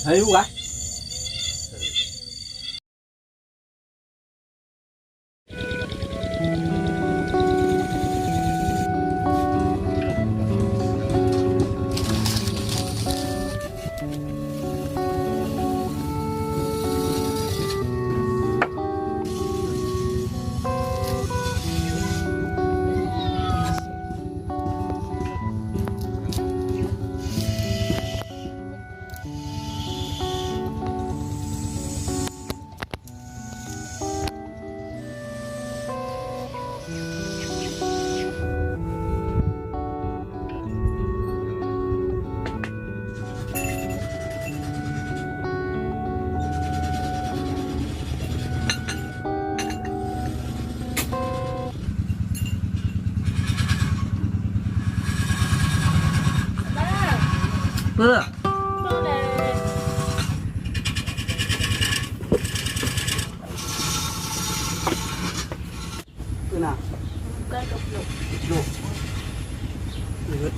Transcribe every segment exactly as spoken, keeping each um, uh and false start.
Ayo, ah. Peue? Peue na? Bukan, goblok. Goblok. Ribet.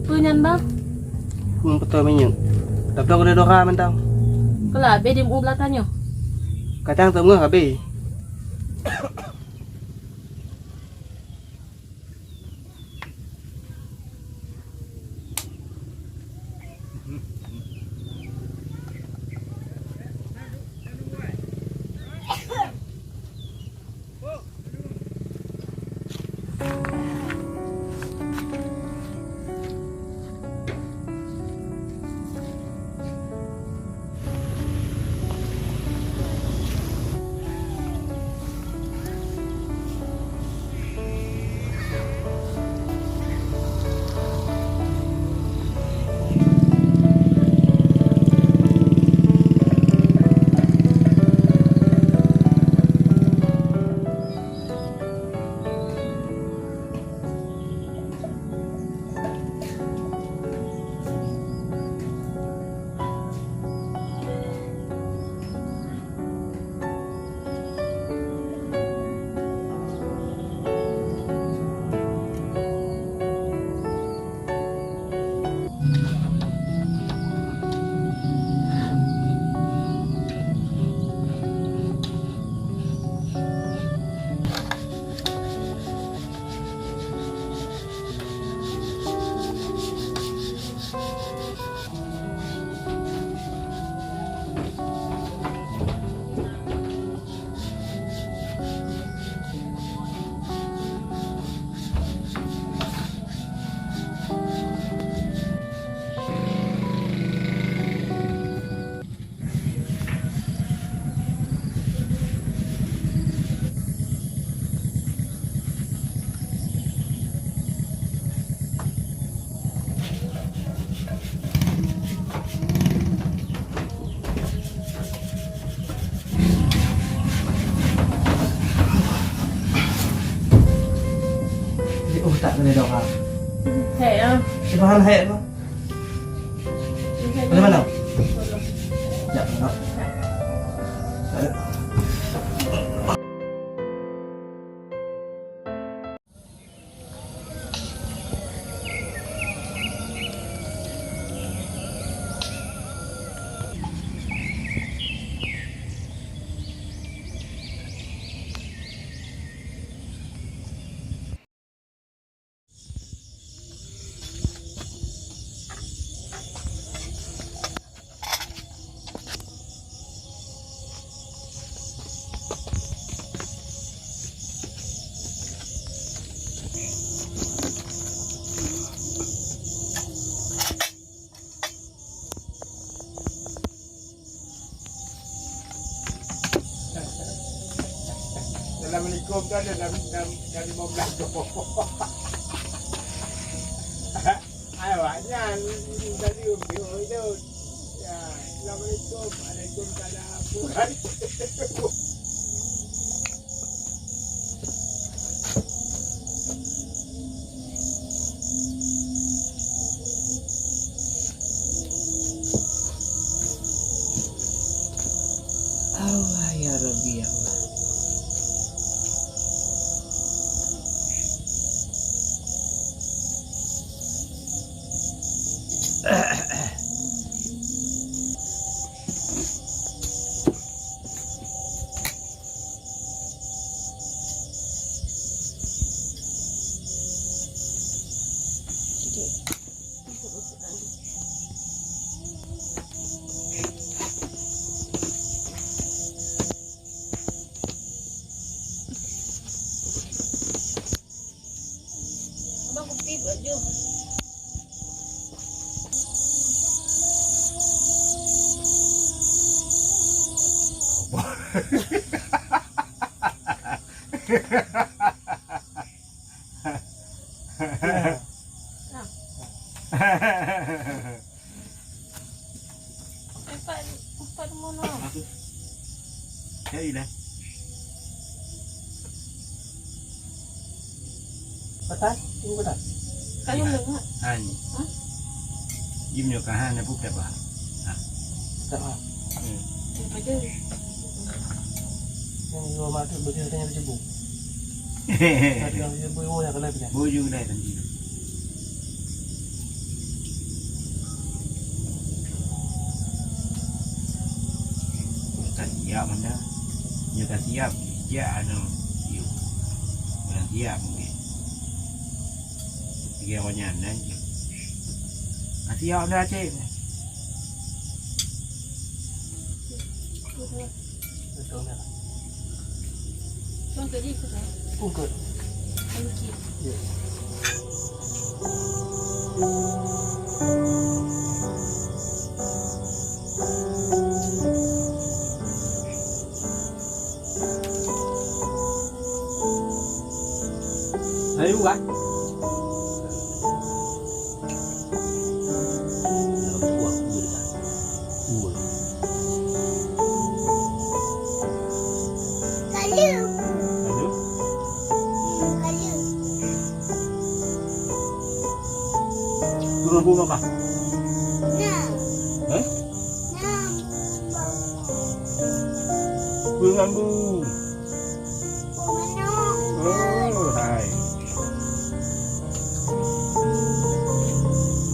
Peue nyan, Bang? Peue peutoe minyeuk. Tapi aku ada dora mantong. Keulah, abéh di mu'u beulata nyoe. Kadang teungoh abéh. Oh, tak kena dong, ha. Hai, ah. Siapa hal hai apa? Mana, mana? Ya, mana? Assalamualaikum tu ada dalam, dalam, dalam lima belas tu. Awak nyan tadi umur tu. Ya, assalamualaikum. Waalaikumsalam. Allah, ya Rabbi, ya Allah. Abang kupi buat jus. Empat, empat mono. Aku. Cari dah. Patah? Ini patah? Kayu lemak. Ha, ni. Hah? Jim nyoe ka ha, na buka bah. Ha. Tak ha. Hmm. Yang pada. Yang dua mata berdiri tanya berjebung. Ada yang berjebung, yang kena pindah. Bujung dah tadi. Siap mana? Nyoe ka siap, siap anu. Yuk. Barang siap mungkin. Tiga orang nyan, eh. Ka siap dah, Cik. Betul dah. Ungkot. Ungkot. Ya. Ayo, kan? Kalu. Kalu? Hmm, kalu. Turun rumah kah? Nah. Eh? Nah. Turun rumah. Oh, hai.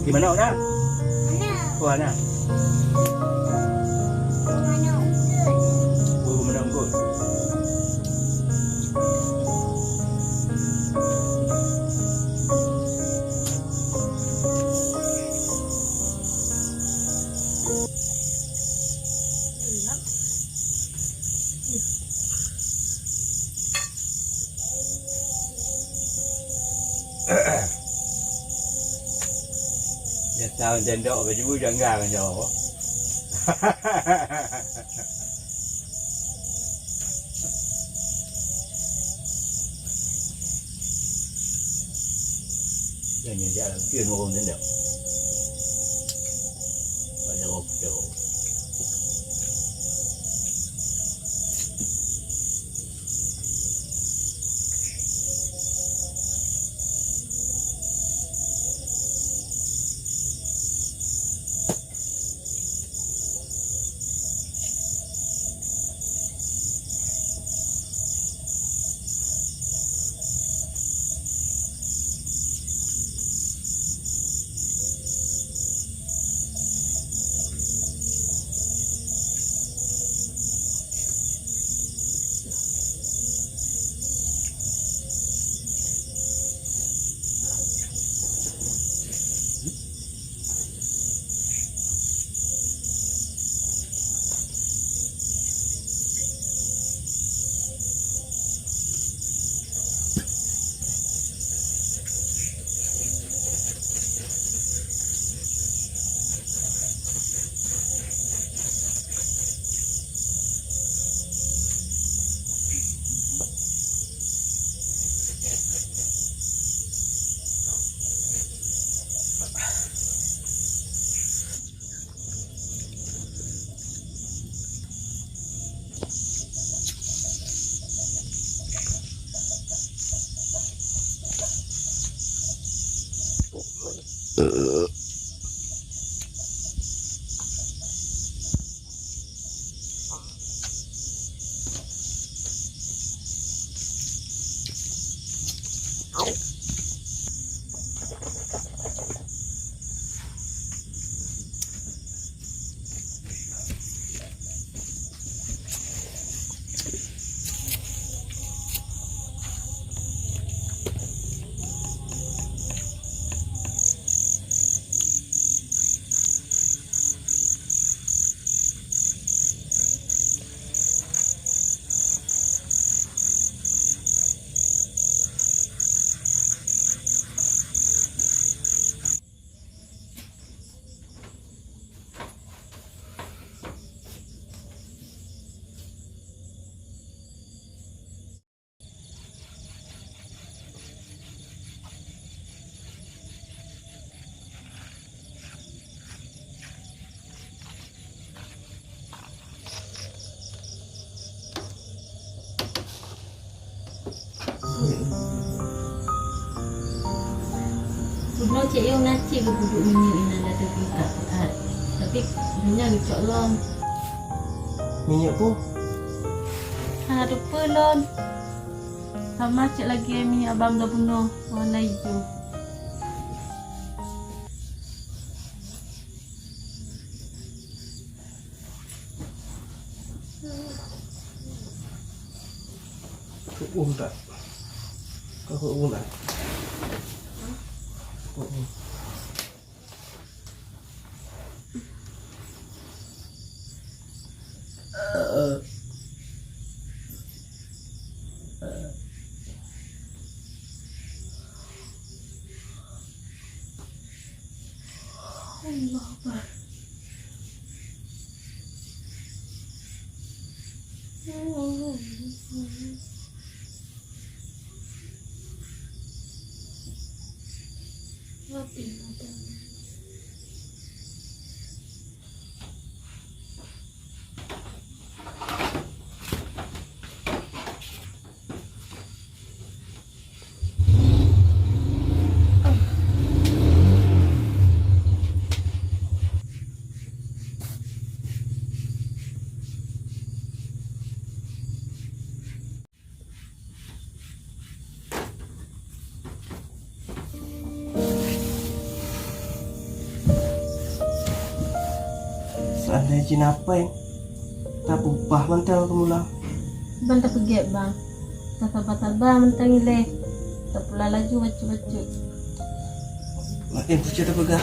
Di mana orang? Mana? Oh, anak. Mana ungkut? Oh, mana ungkut? Ya tahu jandok baju jangga kan jawab. Dan yang jalan pion orang jandok. Pada waktu. Bunoe Cik Yung na cit geuduek minyeuk inan lam teupeu that. Tapi donya geucok lom. Minyeuk peue? Hana teupeue lôn. Sama cit lagèe minyeuk abang geubunoe warna ijo. Um tak. Kau um tak. Um. Allahu Akbar. Rabbi, Seandai jih na péng, tapeugah mantong keu Mula. Ban tapeugét, Bang. Tasaba-saba mantong ilée. Tapula laju bacut-bacut. Makin pucet tapeugah.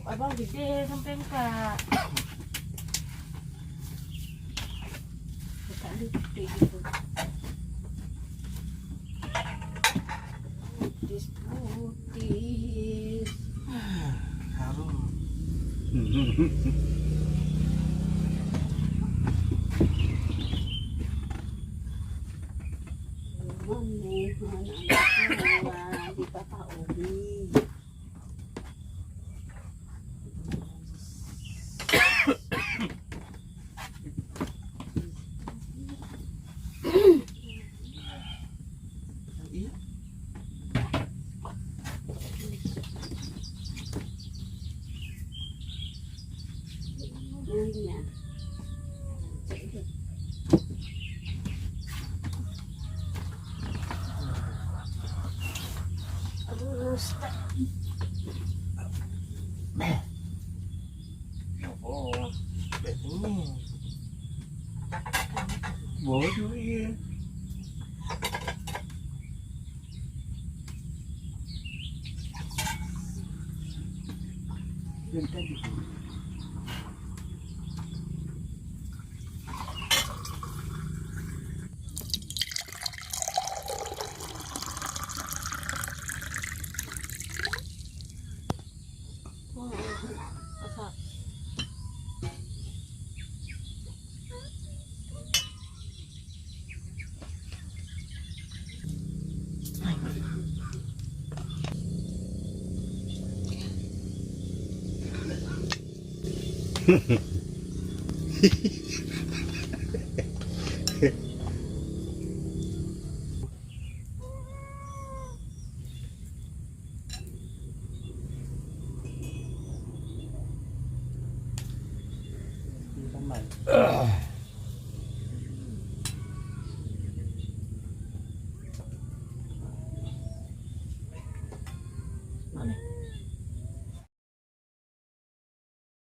Abang gede sampai muka. Bukan di putih gitu. Putih, putih. Harum. Manis, manis, manis, di Papa Obi. Bodoh iya.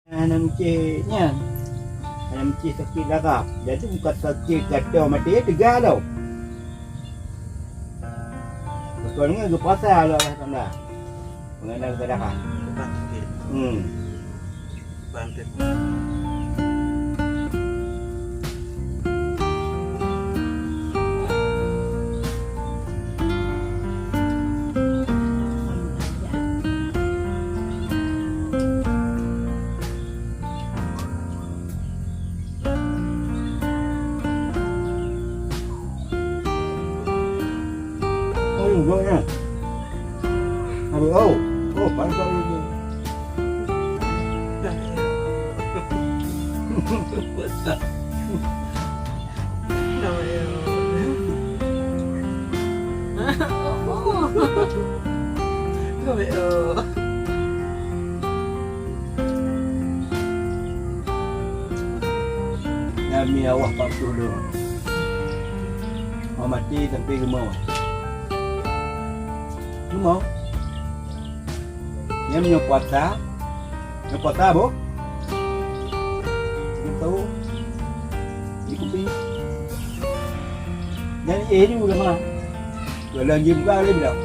Aneuk mincéh nyan, aneuk mincéh sakét darah. Jadi bukan sakét gadoh maté, teuga lom. Beutôi ngon geupuasa lom Allah Taala. Mengenai keadaan. Hmm. Oh, enggak ya. Aduh, oh, oh, pantas ini. Nyan mi awah pat ploh lhèe. Awah maté sampoe rumoh. Rumoh. Nyan meunyoe puasa, nyoe puasa boh. Nyoe tahu. Di kupi. Nyan éh nyoe udah mah. Kalau lagi buka lagi bilang.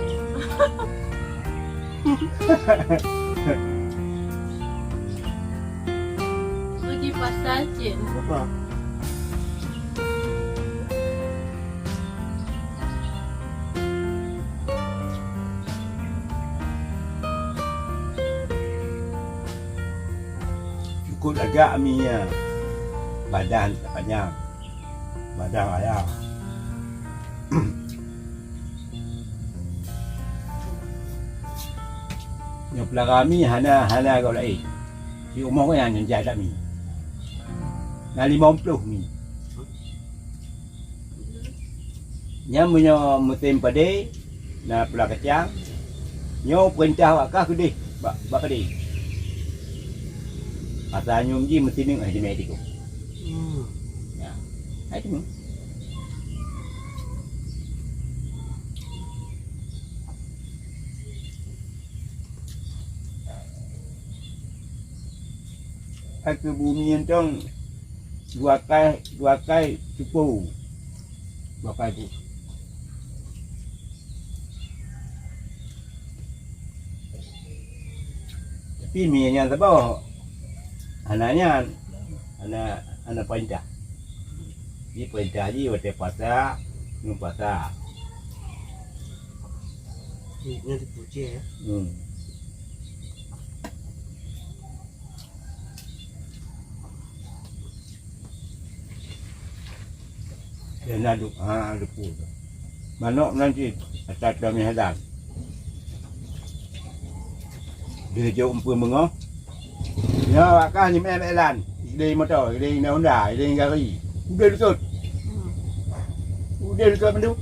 Pergi pasar, cik. Apa? Cukôp lagak mi nyan. Badan tak panyang. Badan ayah. Nyoe peulara mi hana, hana gob laén. Di rumoh nyan nyang jahat mi. Na limong ploh mi. Nyan meunyoe musém padé, na pula kacang. Nyoe peurintah awak kah keudeh bak, bak padé. Asa nyoe ji meusineuk hai jimé diko. Hmm. Ya. Hai tu. Hai tu bumi entong dua kai, dua kai cupo. Dua kai tu. Pih mi nyan saboh. Hana nyan. Hana, hana peurintah. Ji peurintah ji watèe puasa, ngon puasa. Nyan dipuji, ya. Hmm. Dia nak du-, ha, depu tu. Manok nanti asal kami hadan. Dia jauh umpun bengong. Ya, awak kan ni main-main lan. Dia motor, dia Honda, dia gari. Udah lutut. Udah lutut mandu.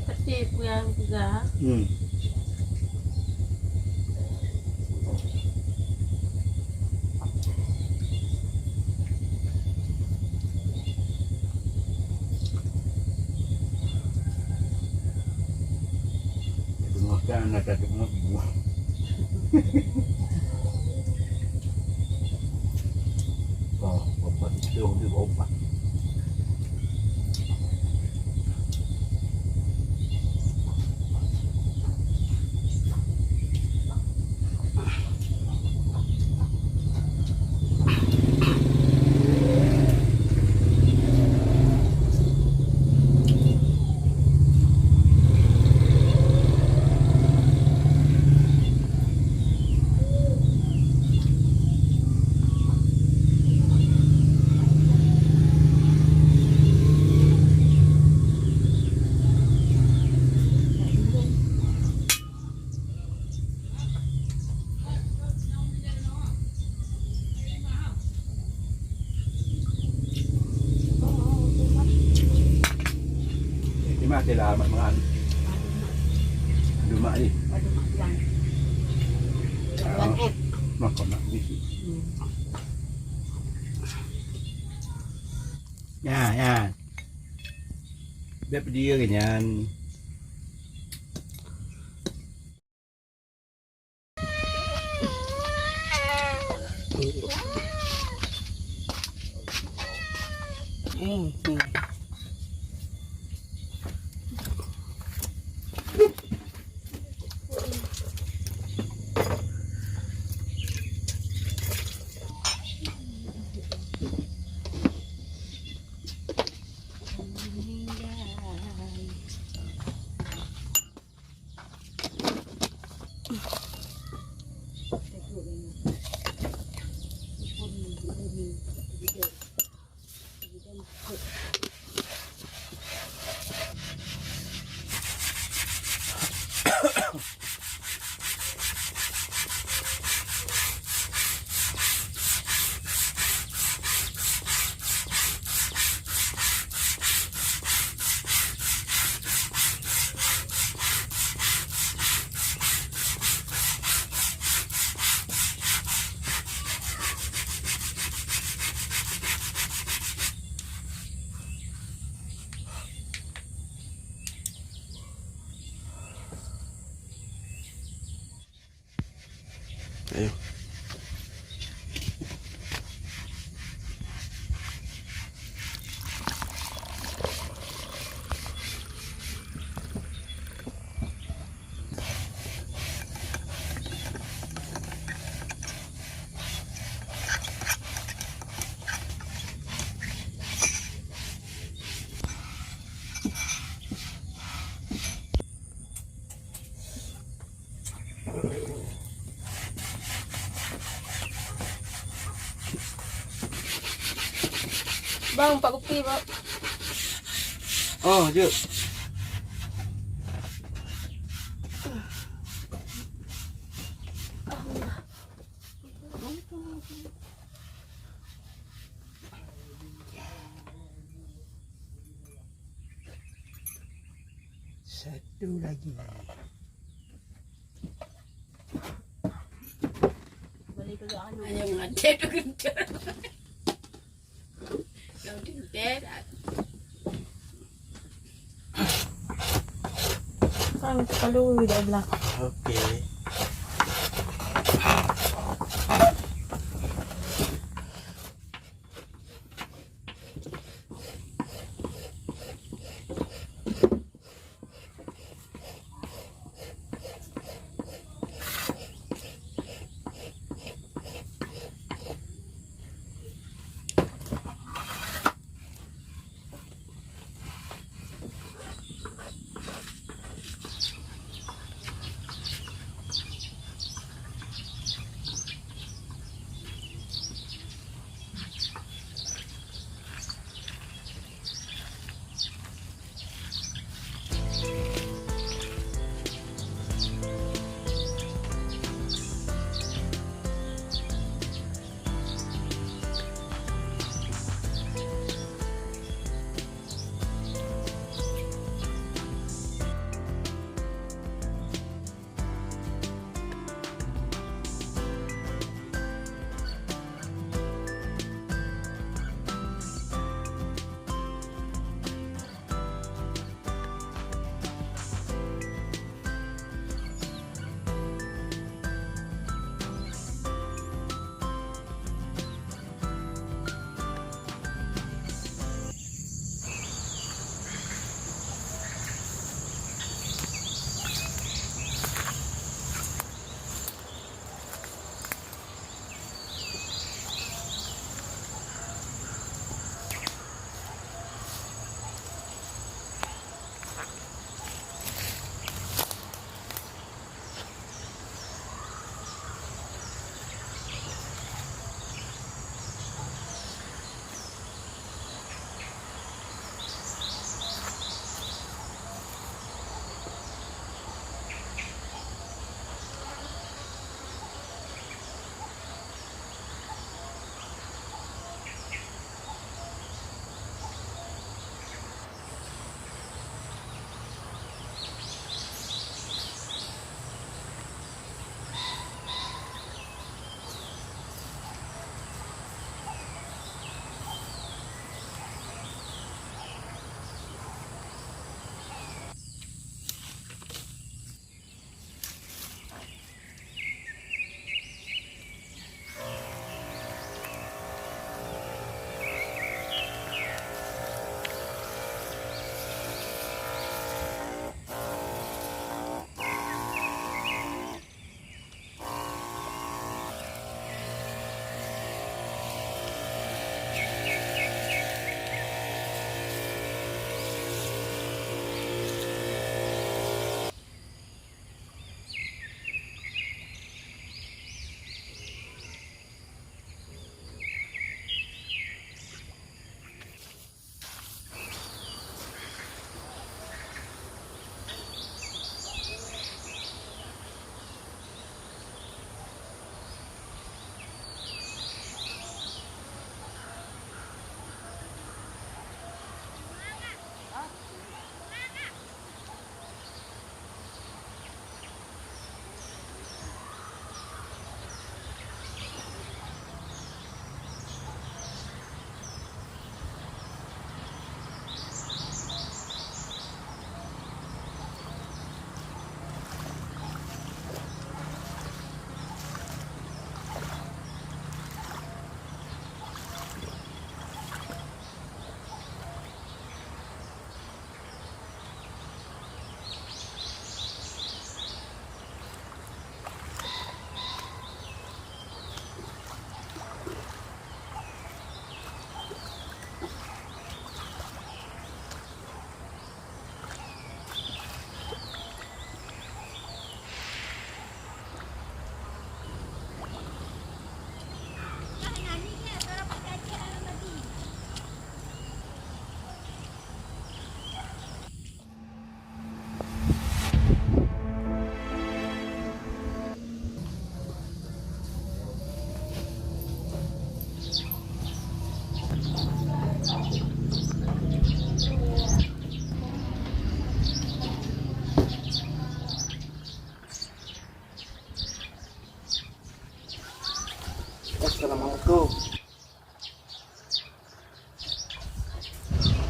Pasti peue nyang peugah. Hmm. Deungoe kan na ka deungoe bingung. Oh, obat itu di obat. Di mana dia lah mat mangan? Aduh mak ni. Aduh mak bilang. Ah, makan mak ni. Hmm. Ya, ya. Beb dia nyan. Ayo. Bang, empat kopi, Bang. Oh, jeuet. Satu lagi. Ayam ada tu kentut. Kalau kentut, kan kalau dia belah. Okey.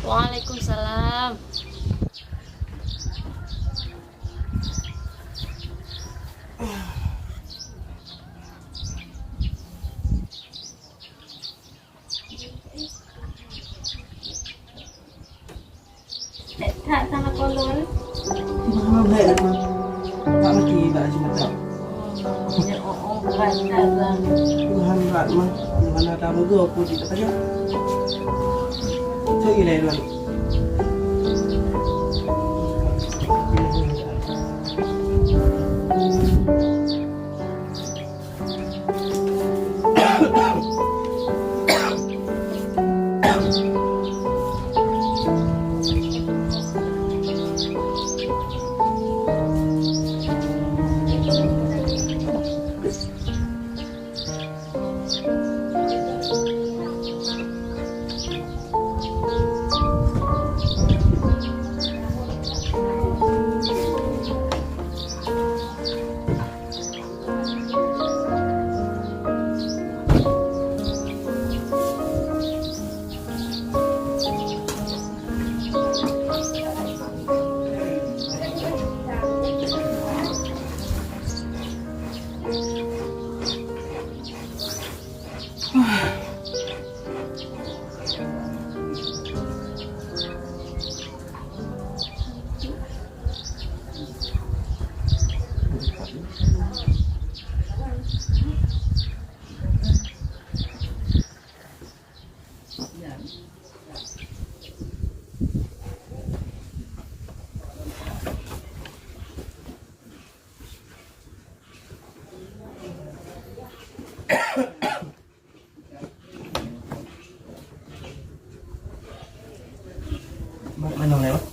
Waalaikumsalam. That sana kolol. Mana baik tu? Tak mesti tak cuma tak. Ya, oh, oh, bukan tak, Bang. Tuhan rat mah. Mana tahu tu aku di tempat. Cari lain dulu. Mak, mana lewat?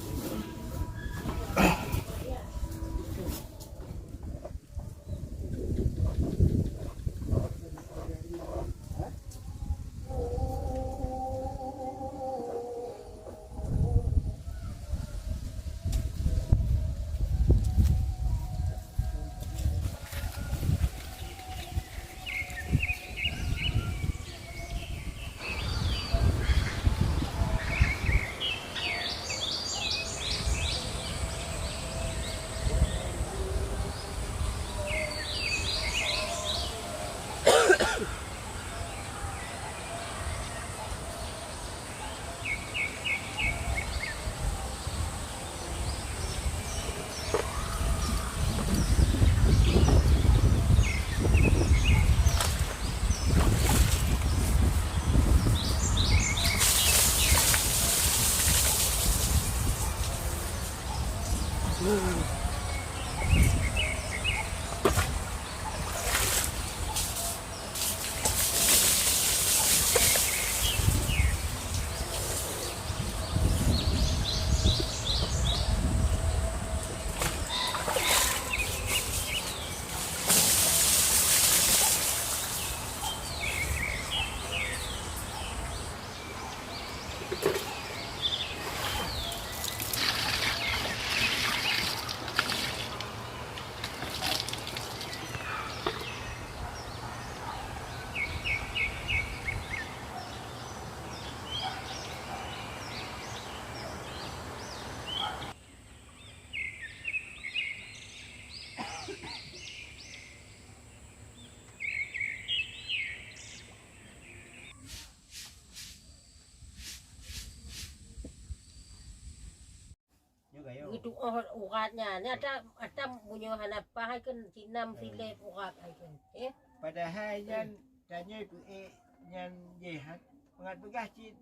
Geutu'oh urat nyan. Nyan ata, ata meunyoe hana paih hai kheun, sinam silep urat hai kheun. Eh? Padahai nyan tanyoe peuék nyan jih, ha, mangat peugah cit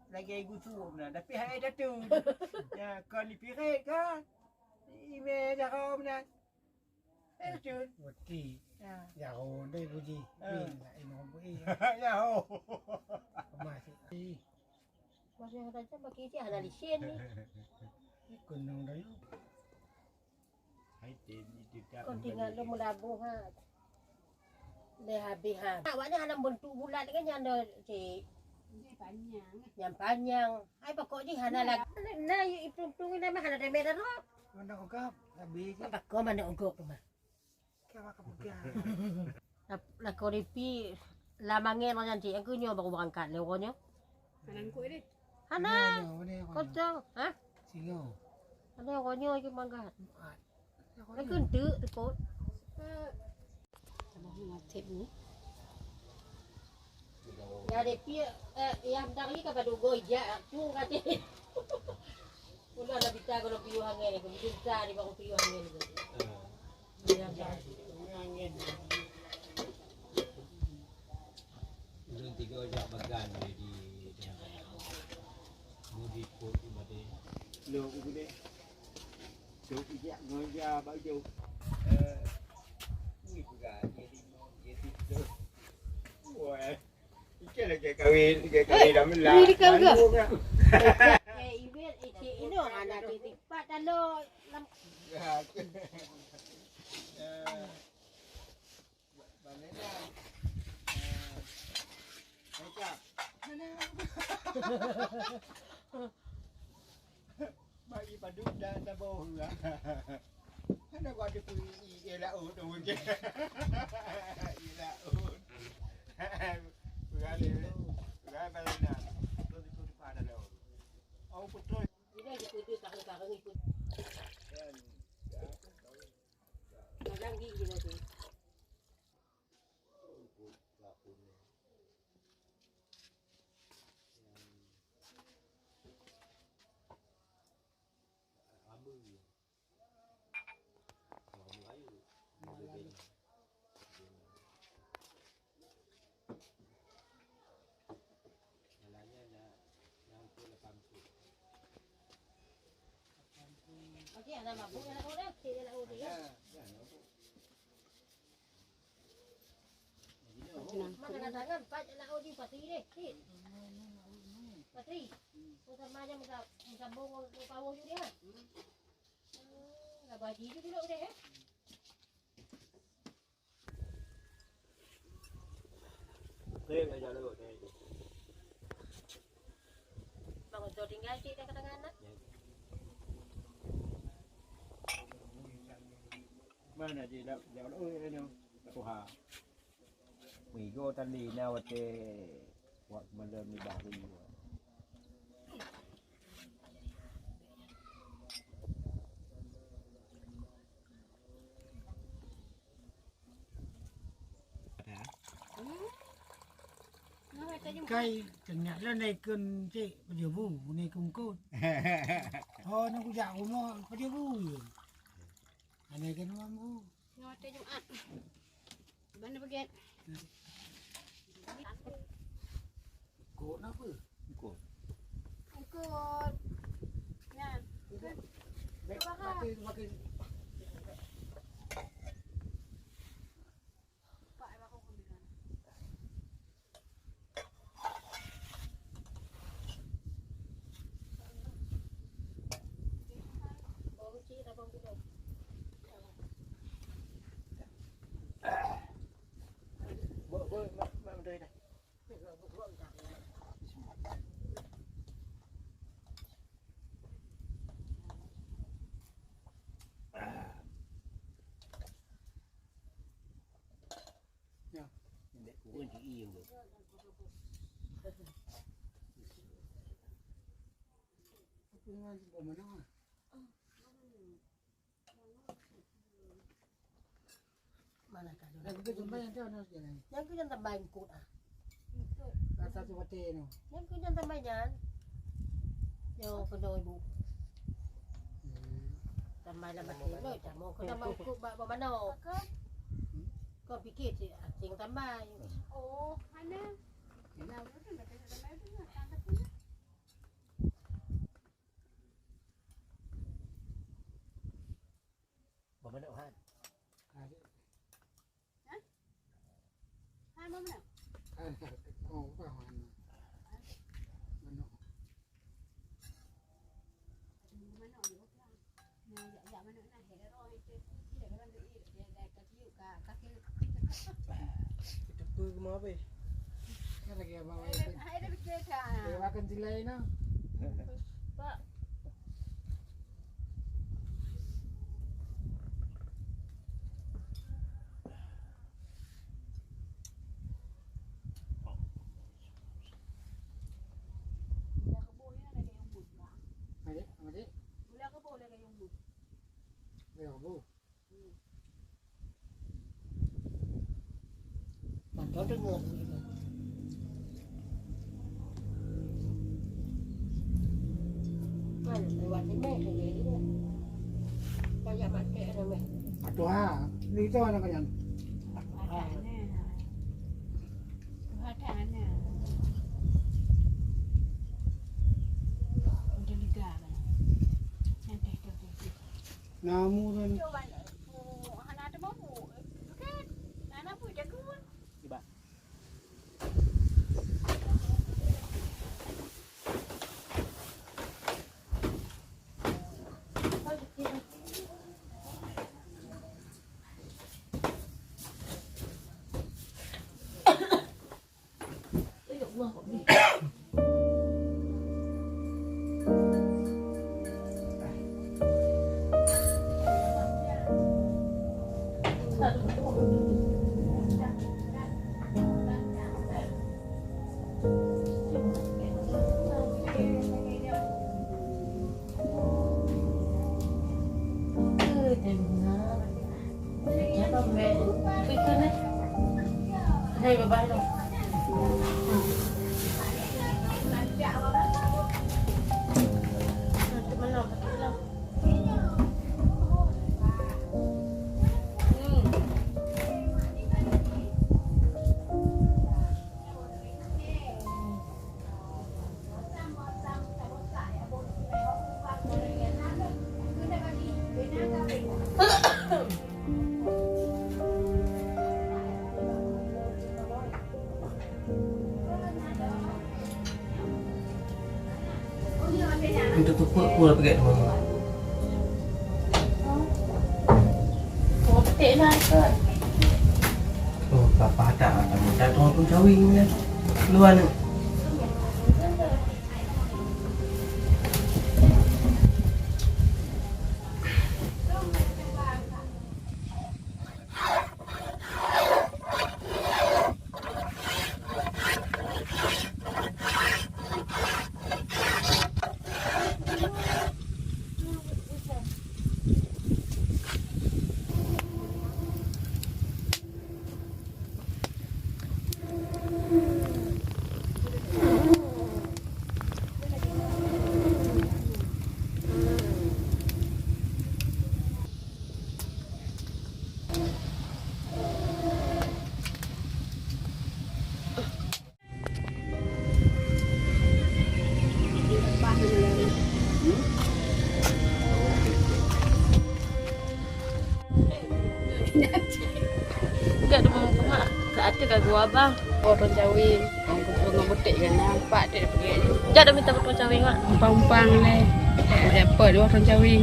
lagèe gusuk meunan, tapi hai tatu. Nya kon ipiret ka. Imè jaroe meunan. Eh, betul. Bukti. Ya. Jaroe deh puji. Ah. Pin nak inong bui. Ya, oh. Emas. Ih. Masa raja bagi dia hana lisen ni. Gunung Dayu. Hai, tem itu tak. Kau tinggal lu melabuh ha. Leh habis ha. Awak ni hana bentuk bulat kan nyan dah, cik. Nyan panjang. Nyan panjang. Hai, pokok jih hana lagi. Nah, iplueng-plueng ni mah hana damé dah, Rok. Mana ogop? Habis je. Pakon mana ogop tu mah? Kira makan bukan. Lap-, lakoe ripi lam angén nyan cit, nyang keu nyoe baru beurangkat lé uroe nyoe. Hana ngkuk deh. Mana? Mana, mana yang konyol? Kosong. Hah? Singoh. Ada yang konyol je mangga. Empat. Yang konyol. Kan keuneuk teupot. Abang ngatip ni. Ya, dia pia, eh, yang tadi kan pada ugoi jak, aku kata. Udah lah, bita kalau piôh angin ni, aku bita di bawah piôh angin ni. Ulôn tiga jak bagan di, di tengah-tengah. Mau di pot di mati. Lo, udah. Jauh ijak ngoja baju. Eh, ni juga jadi mau jadi tu. Wah. Ikan lagi kawin, lagi kawin dah melah. Ni kau ke? Malu ke? Eh, Ibil, eh, cik Ino, anak titik pat talo lam. Ya. Eh. Bang Zainal. Eh, Zainal. Bagi padum dah taboh. Hana gua ada pun i, i laut tu mungkin. I laut. Berani, berani Bang Zainal. Betul, betul, di pada laut. Oh, betul. Ini di kudu tahu-tahu ikut. Kadang gigi nanti. Okey, ada mabuk, ada orang, okey, ada orang, ya. Mana kadang-kadang, Pak, nak udi patri deh, cik. Patri. Kau sama aja minta, minta bong, kau kawin juga, ha? Hmm, dah bagi juga dulu deh, ya. Bang Uto tinggal cik tengah-tengah anak. Mana cik dah jauh dah, oh, ini. Tuha. Migo tadi na watèe wak malam ni bahri. Kai, teunak lôn na ikun cik, pajoh bu, na ikun kut. Oh, na kujak rumoh, pajoh bu. Ana ikun rumoh bu. Nyoe watèe Jumat. Di mana bagian? Kut apa? Kut. Kut. Nah. Itu. Baik, makin, makin. Ya. Ndek kuwon di ieu. Apa dengan sebelah mana? Mana ka. Lagi ke jumpa yang tu, nak jalan. Yang tu yang tambah ikut ah. Rasa tu watèe tu. Yang tu yang tambah nyan. Yo, kena ibu. Hmm. Tambah dalam batin lo, kamu kena mangkuk bak bak mana? Kau fikir cik, asing tambah. Oh, mana? Nah, betul, betul, betul, betul, betul. Bak manok han. Hah? Han bak manok? Han, oh, bukan han. Manok. Manok ni, oh, kan. Nah, jak, jak manok nah, hei, dah roh, hei, tu. Dia dalam tu, eh, dia dah kasi, ka, kasi. Kita pun ke mana, eh? Kan lagi abang. Hai, hai, dah fikir, kan? Dia makan silai, nah. Pak. Atoha, ni tu anak nyan. Namun Untuk pupuk pun lagi kat rumah. Petik lah kot. Oh, papa tak ada minta tolong pun cawi ni. Luar ni. Jak dong meukeumah, keu ateueh ka geuwa bang. Oh, ureueng cawi, ureueng butek keu na, empat dek peuget. Jak dong mita ureueng cawi, Mak. Umpang-umpang lé. Jak peuet dua ureueng cawi.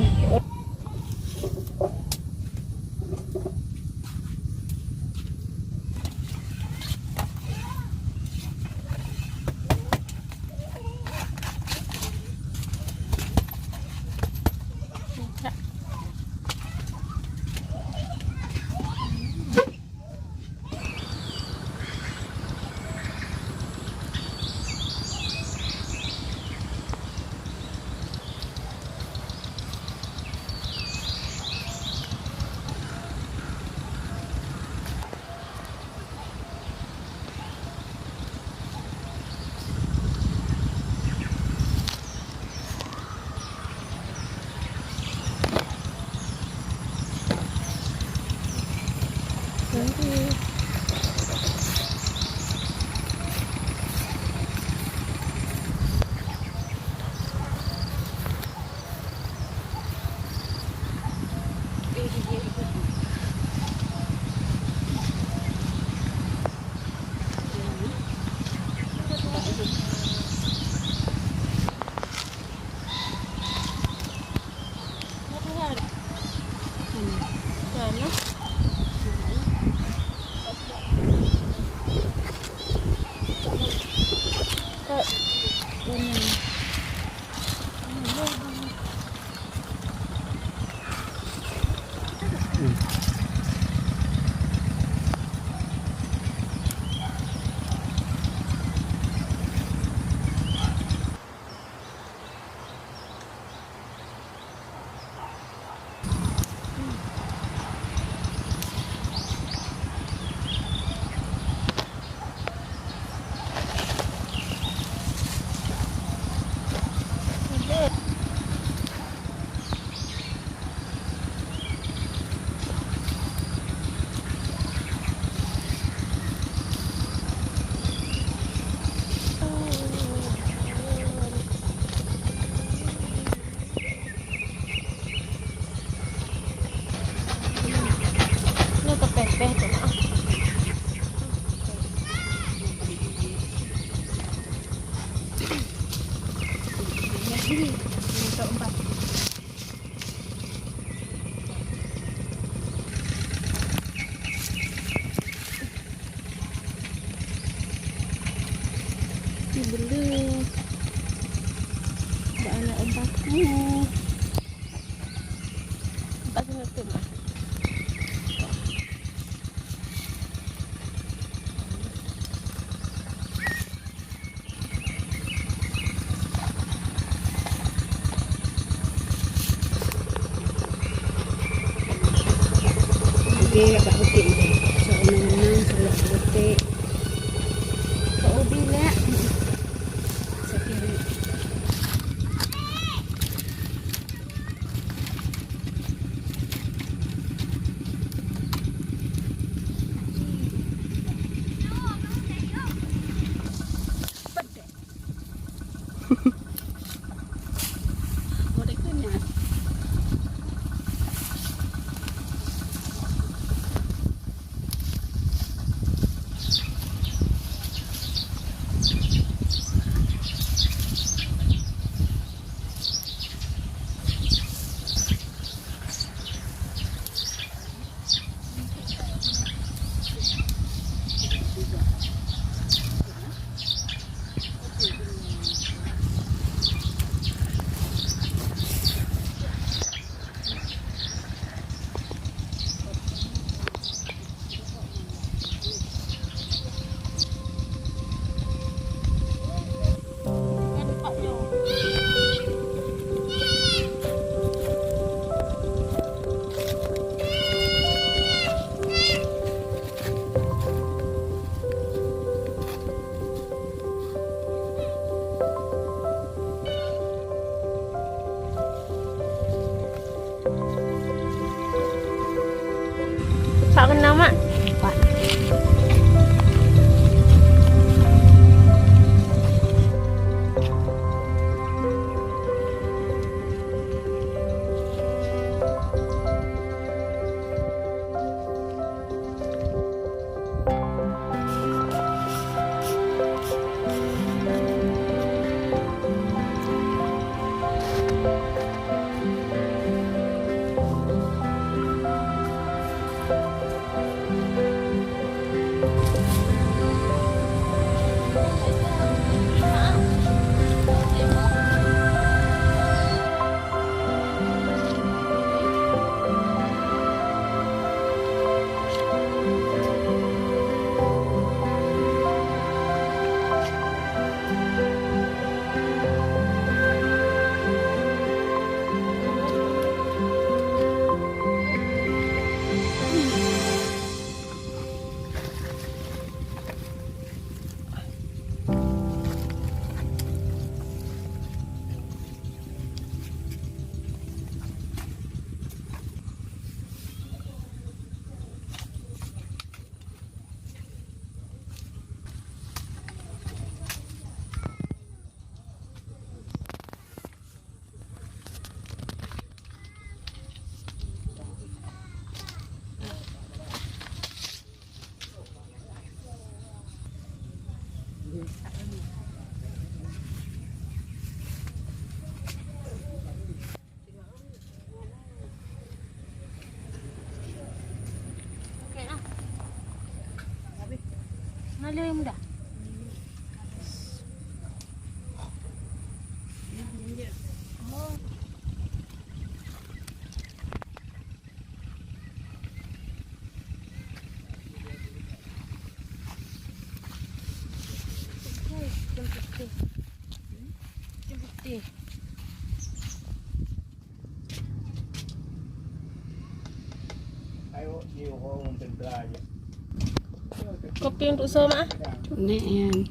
Untuk empat. Ni bela. Bak anak obat ni. Empat sini tu, Mak. Oke, agak betik je. Sok menang-menang, sok betik. Sok ubi lek. Sok kiri. Pak kenal, Mak? Pak. Okey lah. Habis. Mana yang mudah? Oh. Okey, jemput teh. Jemput teh. Kopi untuk Soma. Nek yan.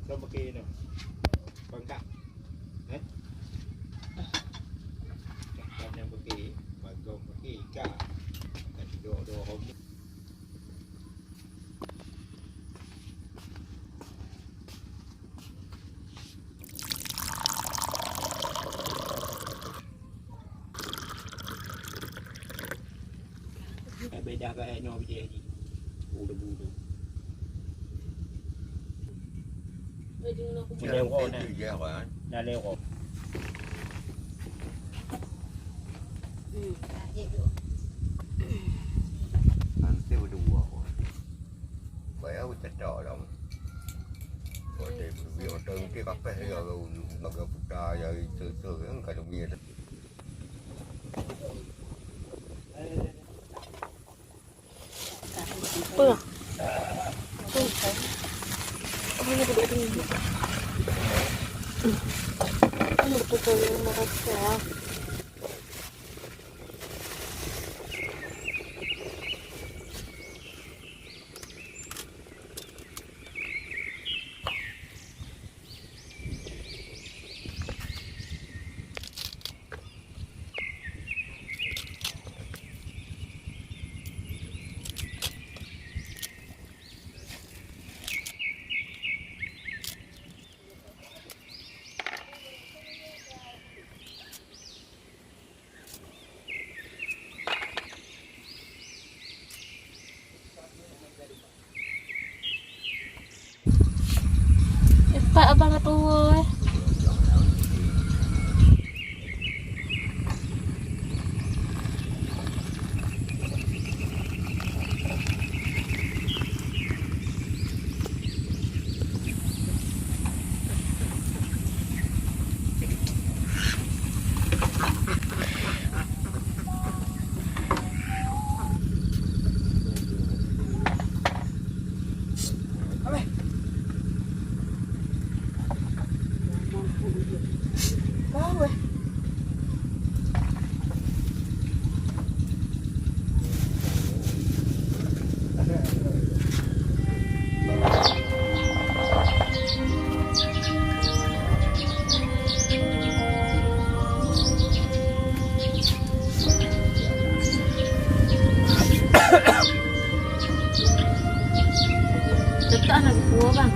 Kau pakai ni. Bangkak. Eh? Kan yang pakai, bagong pakai ikan. Kan duduk-duduk homo. Yah ka nyoe bijéh jih. Udah budu. Ujung nak Dah lewat dah. Dah lewat. Hmm, tak je tu. Nanti udah buah. Bayar udah tak dalam. Kau ada beli otak mungkin kapeh ya, kalau makan putar ya, itu, itu kan, kalau punya. Apa? Epak abang ka tuwoe. Tetap nak buku, bang.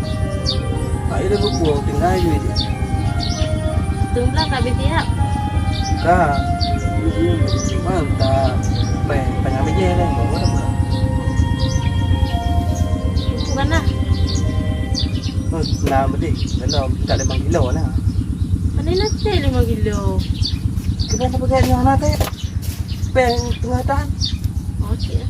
Ayo dah buku, tinggal aja. Tung belah tak habis siap. Ka. Mantap. Pai, panjang bejeh lah. Buku mana? Hmm, nah, bedik. Dalam tak lima kilo lah. Mana nanti lima kilo? Kita nak pakai yang mana teh? Peng tengah tahan. Okey.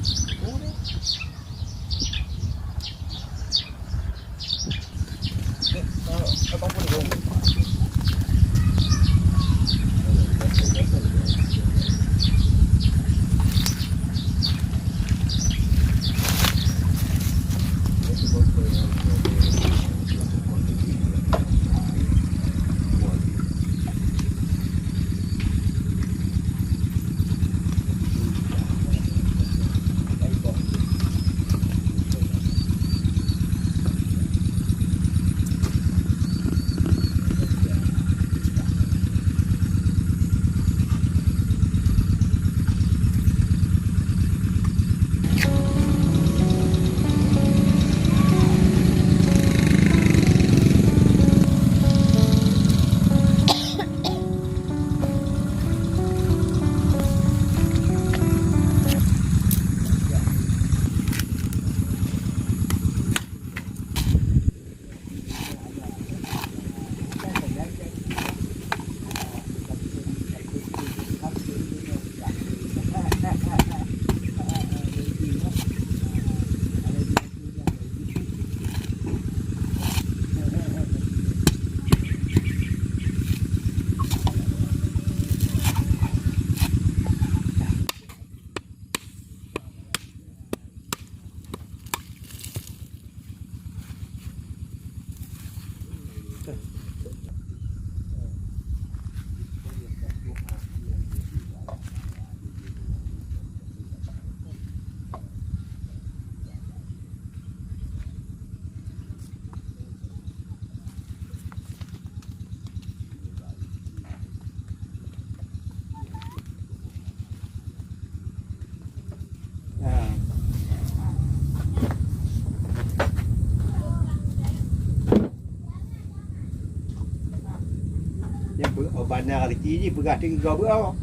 Nyan beu-, oh, bana rezeki jih peugah teuka beu-, oh.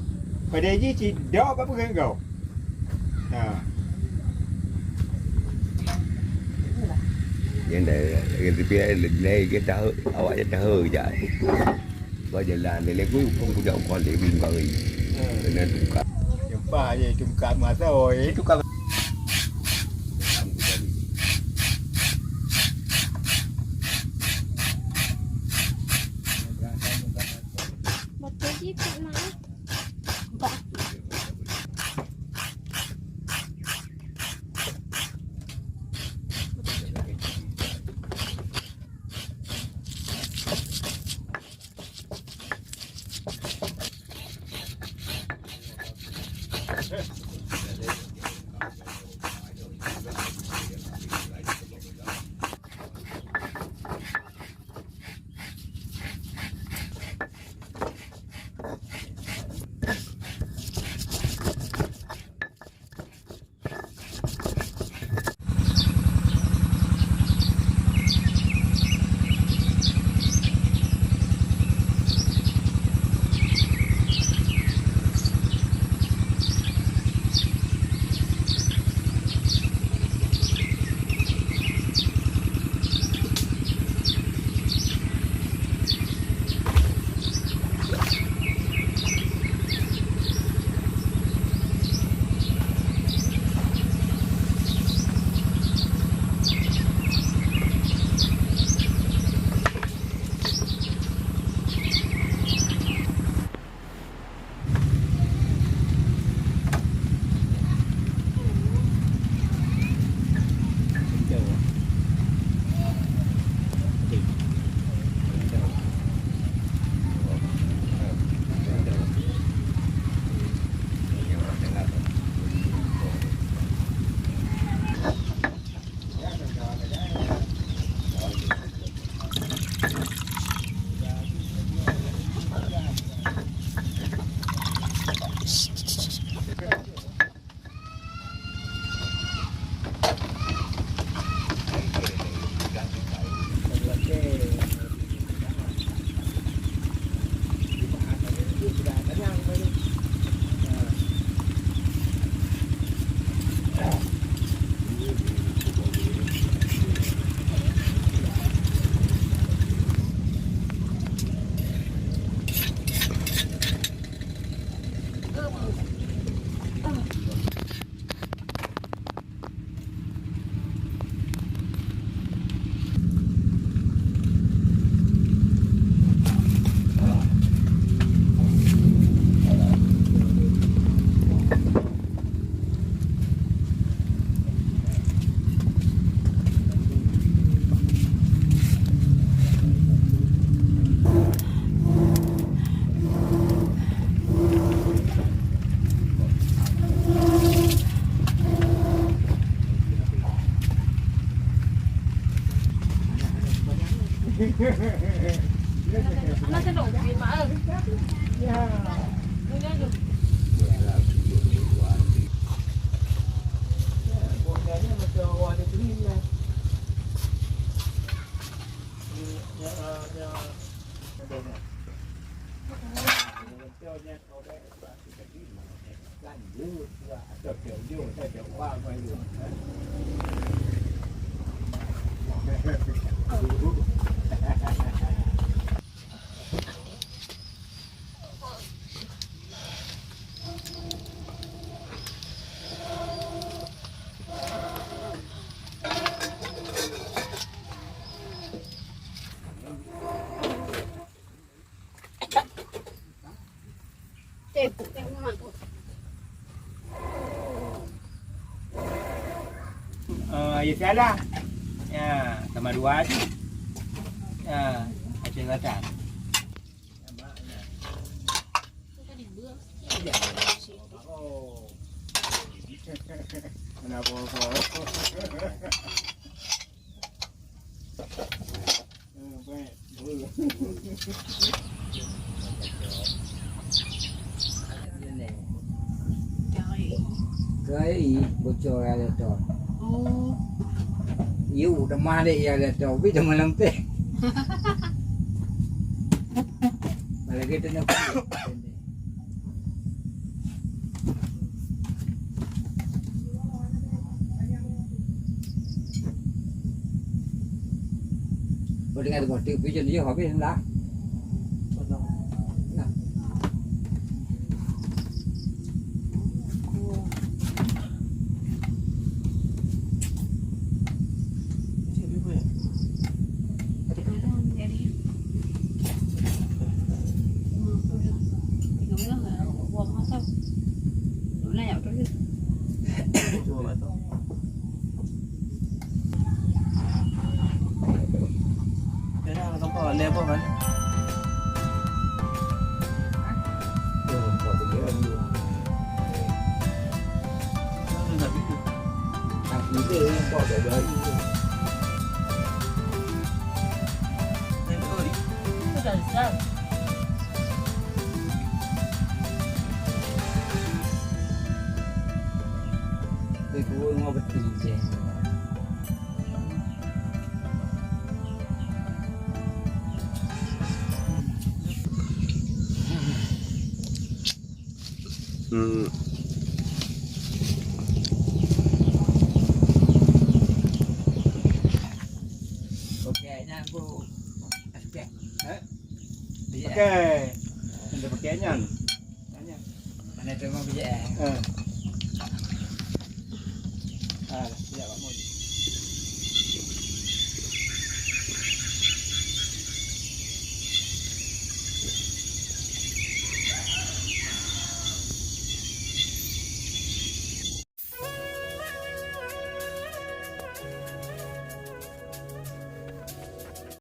Padahai jih sidok bak peugah gob. Ha. Lagèe tahe, awak nyan tahe jak. Bak jalan, lé ku pun kujak ukoh lé bingkari. Kena tukar. Jumpa je tungkap masa, oi. Tukar. Betul je, Kak Mak. Bah. Eh, ya salah. Ya, sama dua tu. Ya, macam kata. Kenapa kau? Kai bocor ya tu. Oh. Yu, teman dek ya tu. Bi teman lempeh. Malah kita nak. Dengan tu, tu pigeon dia habis lah. Nah. Hmm. Okey, nyan, Bu. Okey. Eh? Iya. Okey. Nyan dah pakai nyan. Nyan. Mana tu mau bijak, eh? Eh. Ah, tidak, Pak Mun.